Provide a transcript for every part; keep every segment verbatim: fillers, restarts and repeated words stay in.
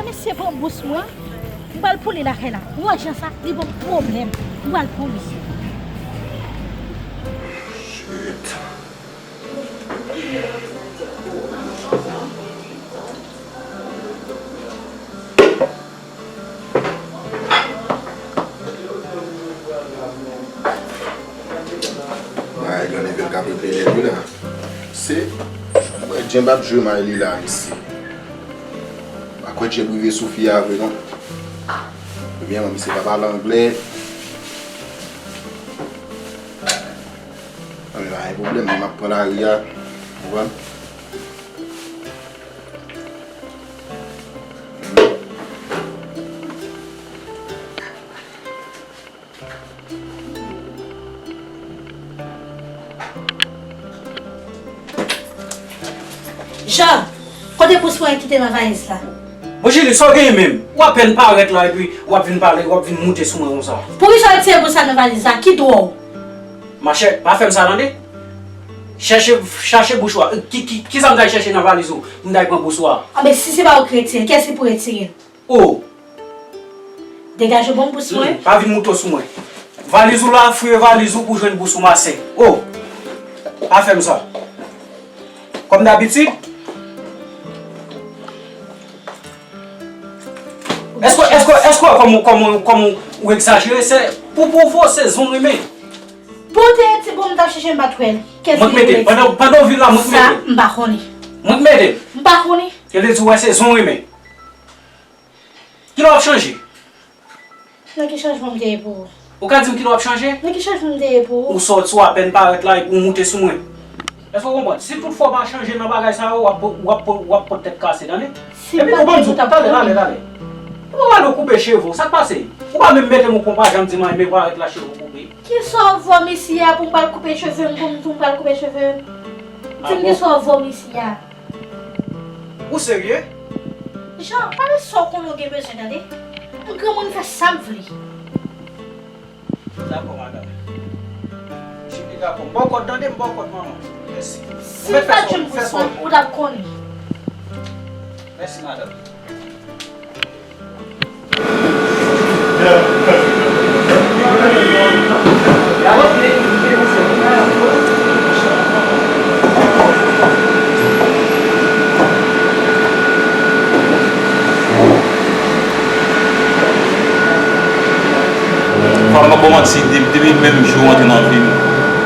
Mesye pran bous mwen, m pral pou li lakay la. Ou wè jan sa, li ban m pwoblèm. M pral pou li. Shit. Bagay gran nève l ka prepare wi la. Se, mwen Djenb ap jwe may li la, mesye. Pa kwè Djenb rive sou fi a vre non. Ebyen, mwen, misye pa pale anglè. Anben, pa gen pwoblèm, mwen, m ap pran lari a. Ou konprann? Jean, kote bous mwen ki te nan valiz la? Bon, Julie, sa w genyen menm? W apèn parèt la epi w ap vin pale, w ap vin moute sou mwen konsa. Poukisa w retire bous la nan valiz la? Ki dwa w? Machè, pa fè m sa tande. Chèche, chache bous ou a. Ki, ki, kisa m t al chèche nan valiz ou pou m t al pran bous ou a? Anben, si se pa ou ki retire, kiyès ki pou retire l? O! Degaje w ban m bous mwen. Hmm, pa vin mouton sou mwen. Valiz ou la, fouye valiz ou pou jwenn bous ou masen. O! Pa fè m sa. Kòm dabitid. Èske, èske, èske kòm, kòm, kòm ou egzajere, se pou, pou vo, se zon renmen. Pou w te ti bon, m t ap chèche m pa t wè l. Mwen k mete l. Pandan, pandan w vin la, mwen k mete l. Sa, m pa konnen. Mwen k mete l. M pa konnen. Yo te di w wè se zon renmen. Kilè w ap chanje? Nan ki chanjman m te ye pou ou? Ou ka di m kilè w ap chanje? Nan ki chanjman m te ye pou ou? Ou sòti, w apèn parèt la epi w moute sou mwen. Èske w konprann? Si toutfwa w pa chanje nan bagay sa yo, w ap, w ap, w ap pot tèt kase, tande? Epi tou, ban m di w, talè, talè, talè. Ou pa pale w koupe cheve w, sa k pase? Ou pa menm mete m o konpa, jan m di m an, men parèt la cheve w koupe. Kisa w vomi isi a pou m pral koupe cheve m, pou m di w m pral koupe cheve m? Di m kisa w vomi isi a. Ou serye? Jean, pale sa w konnen w gen bezwen tande. M granmoun fè sa m vle. Dakò, madanm. Jimmy, dakò. M ba w kòd tande, m ba w kòd manman. Mèsi. Si m pa t jwenn bous mwen, ou t ap konnen. Mèsi, madanm. Fò m pa ba w manti, de-, depi menm jou w antre nan vi m,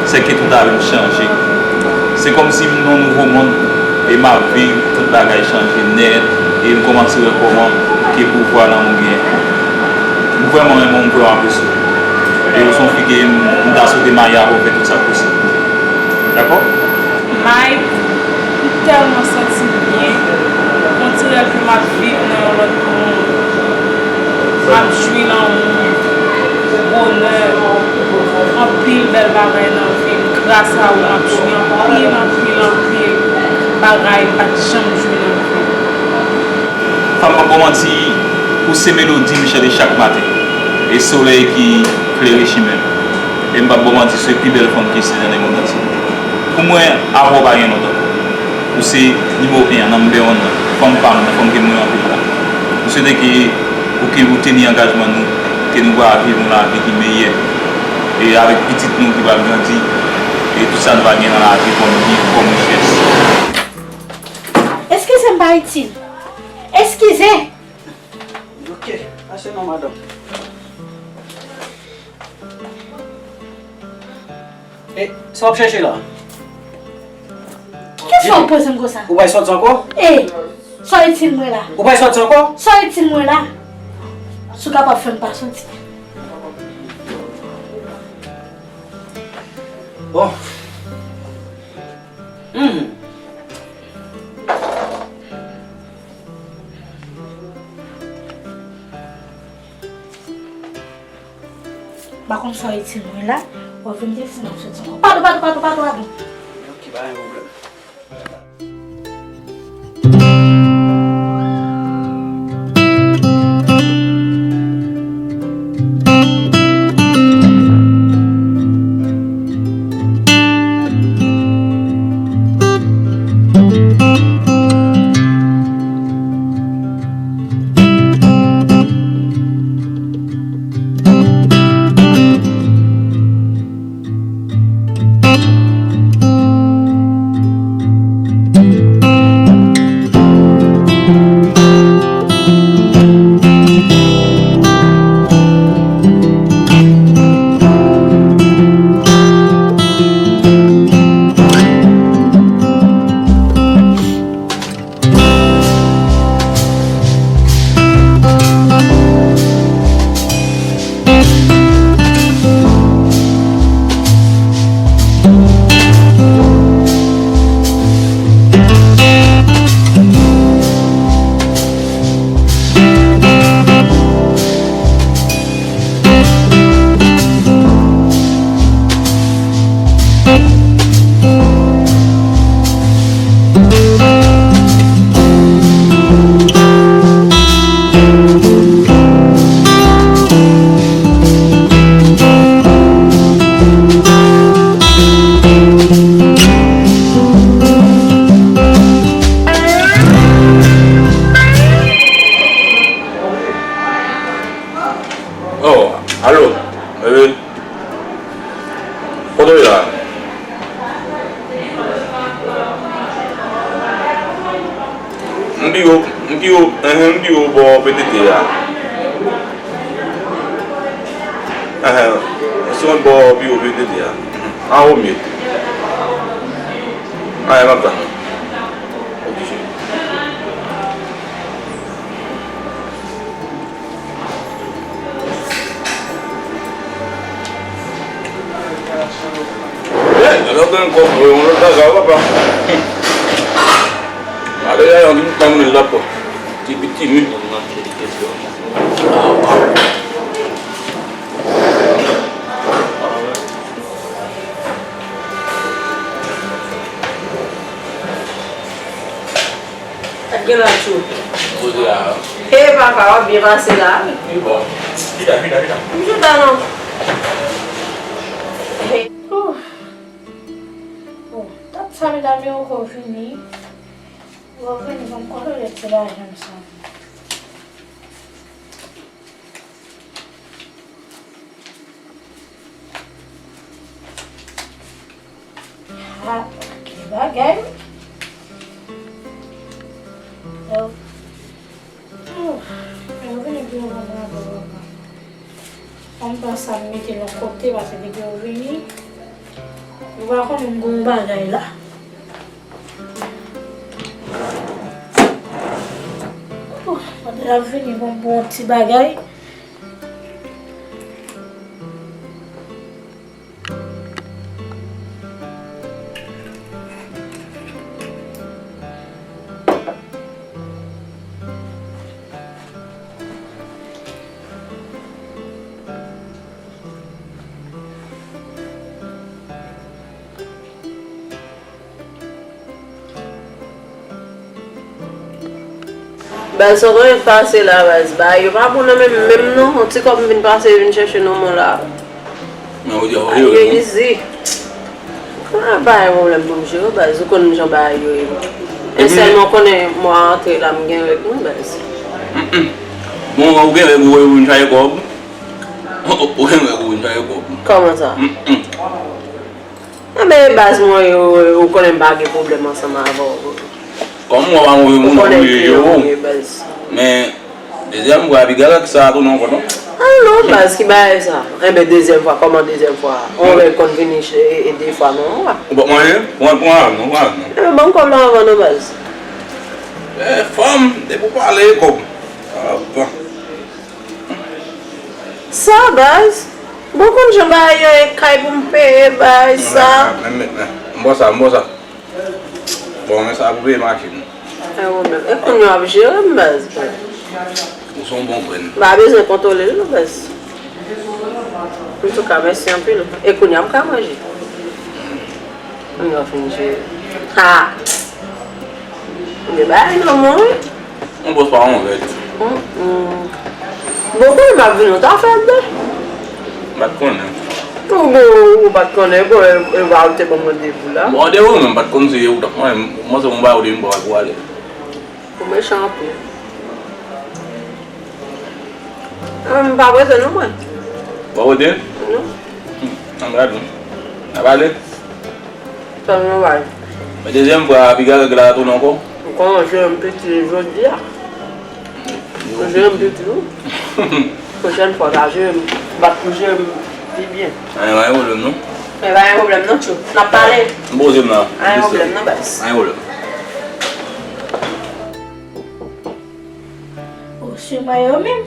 se ke tout avè m chanje. Se kòmsi m nan yon nouvo mond e m ap viv, tout bagay chanje nèt e m kòmanse wè kòman ke pouvwa lanmou gen. M vrèman renmen w, m vrèman apresye w. E ou se yon fi ke m, m ta swete marye avè w, fè tout sa k posib. Dakò? Mike, m tèlman santi m byen. On dirè ke m ap viv nan yon lòt mond. M ap jwi lanmou, bonè, anpil bèl bagay nan vi m. Gras a ou, m ap jwi anpil, anpil, anpil bagay m pa t janm jwi nan vi m. Fanm, m p ap ba w manti, ou se melodi m chante chak maten, e solèy ki klere chimen m. E m p ap ba w manti, se pi bèl fanm ki egziste nan lemonn antye. Pou mwen, apre w pa gen lòt ankò. Ou se nimewo en an, number one nan, fanm pa m nan, fanm ke m renmen anpil la. M swete ke ou, ke ou teni angajman nou, ke nou va viv yon lavi ki meyè. E avèk pitit nou ki pral grandi, e tout sa nou va gen nan lavi kòm byen, kòm richès. Eskize m pa itil. Eskize. Ok, ase non, madanm. E, sa w ap chèche la? Ki kesyon w ap poze m konsa? Ou pral sòti ankò? E, sa w itil mwen la? Ou pral sòti ankò? Sa w itil mwen la? Si w kapab fè m pa sòti. Bon. Hmm. M pa konn sa w itil mwen la, w ap vin di si m ap sòti ankò. Padon, padon, padon, padon, padon. Ok, pa gen pwoblèm. M pi wo, m pi wo, enhen, m pi wo bò P T T a. Enhen, se yon bò pi wo P T T a. Anwo mye. Enhen, m ap tann ou. Ok, cheri. Alò gen kòb, yon lòt bagay, papa. Gade la, yon ti tan mwen la, papa. Ti piti, wi. Sa k gen la, Tchou? Poze la. Hey, papa, w ap byen pase la? Wi, bon. Vin la, vin la, vin la. M chita non. Hey. Ouh. Bon, tap sa medam yo poko vini. Yo vini pou m kontwole ti lajan sa. Ah, ki bagay. Yo. Yo vini pou yo ban m rapò papa. Ban m pran sa m mete l yon kote paske depi yo vini, yo pa konnen m gen yon bagay la. Pandan y ap vini pou m pran yon ti bagay. Baz, sa w konnen k pase la, baz. Bagay yo pa bon nan men m menm non. Yon ti kòb m vin pase, vin chèche nan men w la. Men ou di a, ou yo, easy. Ah, pa gen pwoblèm pou m jere, baz. Ou konn jan bagay yo ye. E sèlman w konnen mwa antre la, m gen règ mwen, baz. Bon, ou gen règ ou, ou vin chache kòb. Ou gen règ ou vin chache kòb. Kòman sa? Enben, baz mwen, ou, ou konnen m pa gen pwoblèm ansanm avè w. Kòm mwen pa move moun, ou konnen ki jan mwen ye, baz. Men, dezyèm fwa, piga règ sa a tounen ankò, non? Ah non, baz, ki bagay sa? Enben, dezyèm fwa, kòman dezyèm fwa? On règ konn vini e, e de fwa nan yon mwa. Ou p ap manje? Pran, pran avè m non, pran avè m non. Enben, ban m kòb la anvan non, baz. Eh, fanm, depi w pale, kòb. Ah, bon. Sa, baz? Bon, konn jan bagay yo ye kay pou m peye, baz, sa. Men, men, men, men. M ba w sa, m ba w sa. Bon, men sa pou peye machin. Pa gen pwoblèm. E kounye a w ap jere m, baz. Ou se yon bon grenn. M pa bezwen kontwole l, non, baz. Antouka, mèsi anpil. E kounye a m ka manje. Kounye a w fin jere. Ha! Gen bagay nan men w, wi. Yon bòs pa yon vèt. Bon, kounye m ap vin, ou ta fè m de. M pa t konnen. Ou bon, ou pa t konnen, bon, e, e, ou te ban m randevou la. Bon, randevou, men m pa t konn si ou t ap mwen, mwen se yon bagay ou te vin pran pou ale. Ou mechan anpil. Ah, m pa prese non, mwen. Ou pa prese? Non. Hmm, ann gade, non. N ap ale? Fè m yon bagay. Men dezyèm fwa, piga règ la tounen ankò. Ou kòmanse jere m piti jodi a. Ou jere m piti, wi. Pwochèn fwa, ta jere m, bat pou jere m pi byen. Anyen, pa gen pwoblèm, non. Men pa gen pwoblèm, non, Tchou. N ap pale. M poze m la. Pa gen pwoblèm, non, baz. Pa gen pwoblèm. O, se mwen yo menm.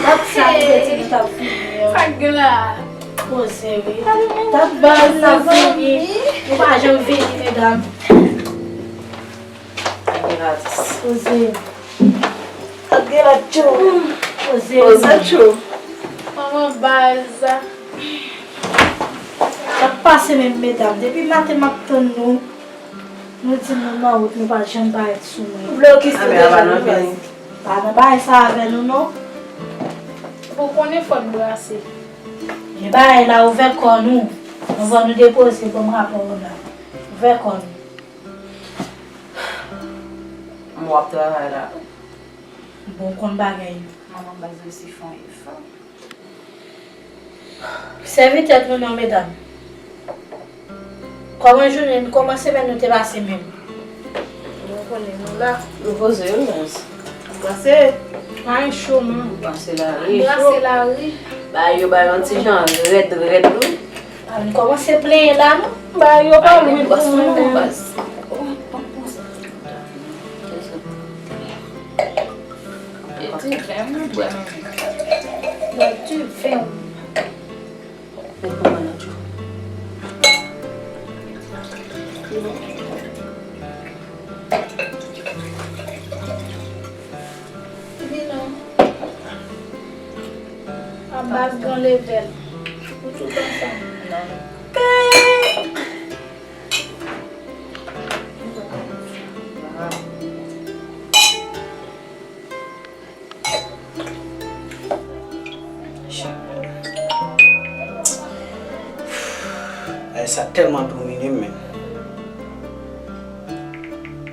Gad sa nou te di nou t ap vini an. Sa k gen la? Poze wi. Gad baz n ap vini. Nou pa janm vini, medam. Poze. Sa k gen la, Tchou? Poze. Poze, Tchou. Manman baz. Sa k pase menm, medam? Depi maten m ap tann nou. Nou di nou nan wout, nou pa janm parèt sou mwen. Ou vle yo kise deja, nou vle. Pa nan bagay sa avè nou, non. Bon, konnen fò n brase. Gen bagay la, ouvè kò nou. Anvan nou depoze, ban m rapò w la. Ouvè kò nou. Mwen w ap travay la. Bon, konn bagay yo. Manman baz resi fè yon efò. Sèvi tèt nou non, medam. Kòman jounen n, kòman semèn nou te pase menm? Nou konnen nou la. Nou poze wi, baz. Ou pase? Ay, cho, man. Ou pase lari. Ou pase lari. Bagay yo ba yon ti jan rèd, rèd, wi. A, n kòmanse plenyen la, non? Bagay yo pa lwen pou mwen menm. Baz. E ti fè m bwè menm. Bwè ti fè m. Met manman nan tchou. Vin non. A baz gran levèl. Ou tout ansanm. Ay, sa tèlman domine m, men.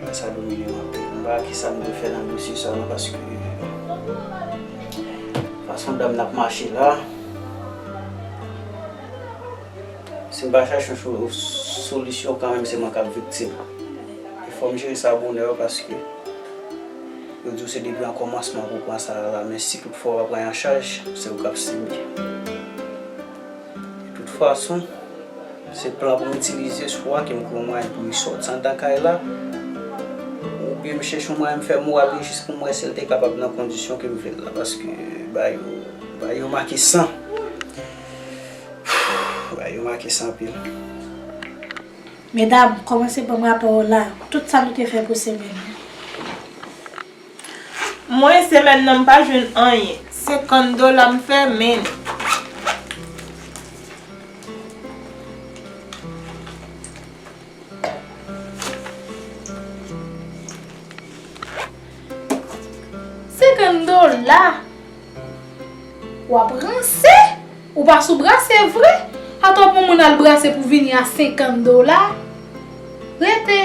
Ay, sa domine m anpil. M pa wè kisa m dwe fè nan dosye sa a, non, paske fason dam nan ap mache la, si m pa chache yon so-, solisyon kanmenm, se mwen k ap viktim. E fò m jere sa bonè, paske yo di w se depi an kòmansman pou w pran sa a la, men si tout fwa w pa pran l an chaj, se ou k ap sibi. De tout fason, se plan pou m itilize swa ke m gen yon mwayen pou li sòti anndan kay la, oubyen m chèche yon mwayen m fè moral li jis pou m wè si l te kapab nan kondisyon ke m vle l la, paske bagay yo, bagay yo make san. Bagay yo make san anpil. Medam, kòmanse ban m rapò la. Tout sa nou te fè pou semèn nan. Mwen, semèn nan, m pa jwenn anyen. Senkant dola m fè, men. Senkant dola? W ap ranse? Ou pa sou brase vre? Atò pou moun al brase pou vini a senkant dola? Rete.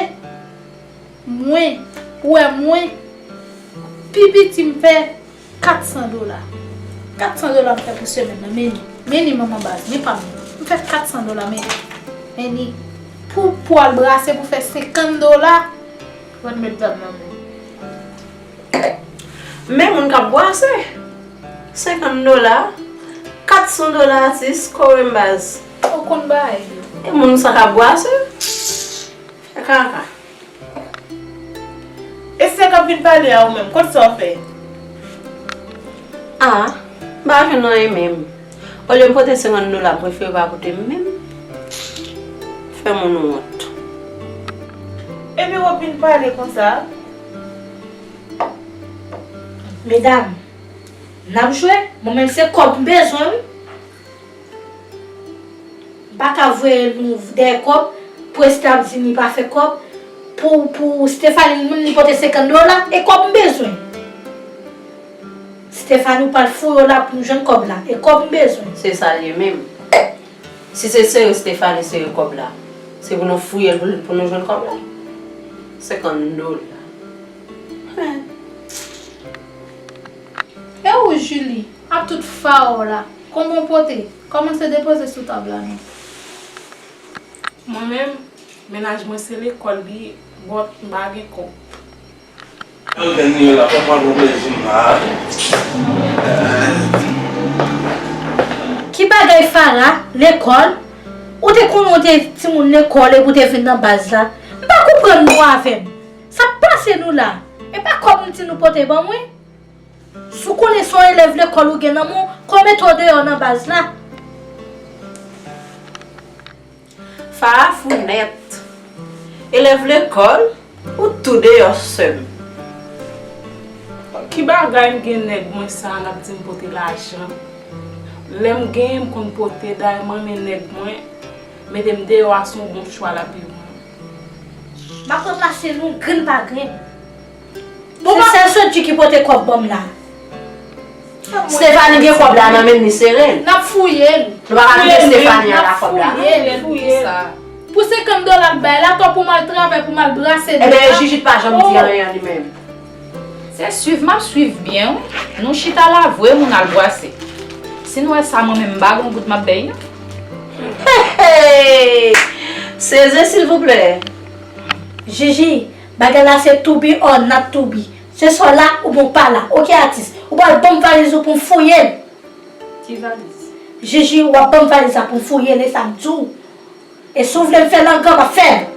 Mwen, ou wè mwen, pi piti m fè kat san dola. Kat san dola m fè pou semèn nan, men ni. Men ni manman baz, men pa m. M fè kat san dola, men ni. Men ni. Pou, pou al brase pou fè senkant dola. Mwen met dam nan men. Men moun k ap brase. Senkant dola, kat san dola atis, kore m baz. Ou konn bagay yo. E moun sa k ap brase. Fè kaka. E sa k ap vin pale a ou menm, kot sa w fè? A, m pa jwenn anyen menm. Olye m pote senkant dola, m prefere pa pote menm. Fè moun wont. Epi w ap vin pale konsa? Medam, n ap jwe, mwen menm se kòb m bezwen, wi. M pa ka voye nou dèyè kòb, pou Esther ap di li pa fè kòb, pou, pou Stephanie li menm li pote senkant dola, e kòb m bezwen. Stephanie ou pral fouye w la pou m jwenn kòb la, e kòb m bezwen. Se sa l ye menm. Si se sere Stephanie sere kòb la, se pou nou fouye l pou, pou nou jwenn kòb la. Senkant dola. Hen. E ou Julie, ak tout fawa w la, kòman w pote? Kòmanse depoze sou tab la non. Mwen menm, mennaj mwen se lekòl li, but m pa gen kòb. Yo, dènye la, papa, bon plezi m la. Ki bagay Farah, lekòl? Ou te konnen w te timoun lekòl epi w te vin nan baz la? M pa konprann nou avè m. Sa k pase nou la? E pa kòb m di nou pote ban mwen? Si w konnen se yon elèv lekòl ou gen nan men w, kòb mete w deyò nan baz la. Farah fou nèt. Elèv lekòl, ou tou deyò sè m. Ki bagay m gen nèg mwen sa l ap di m pote lajan. Lè m genyen m konn pote, dayè m renmen nèg mwen, mete m deyò a se yon bon chwa l ap ye pou mwen. M ap ranplase nou grenn pa grenn. Se sèl Sodji ki pote kòb ban m la. Stephanie gen kòb la nan men l, li sere l. N ap fouye l. Nou pa ka kite Stephanie al ak kòb la. Fouye l, fouye l. Pou senkant dola l bay la, atò pou m al travay, pou m al brase dlo la. Ebyen, Jijit pa janm di anyen li menm. Se swiv m ap swiv byen, wi. Nou chita la vre, moun al brase. Si n wè sa, mwen menm m pa gen yon goud m ap bay non. Hey, hey! Seze silvouplè. Jiji, bagay la se to be or not to be. Se swa w la oubyen w pa la. Oke atis, ou pral ban m valiz ou pou m fouye l. Ki valiz? Jiji, w ap ban m valiz la pou m fouye l, e sa m di w. E si w vle m fè langan, m ap fè l.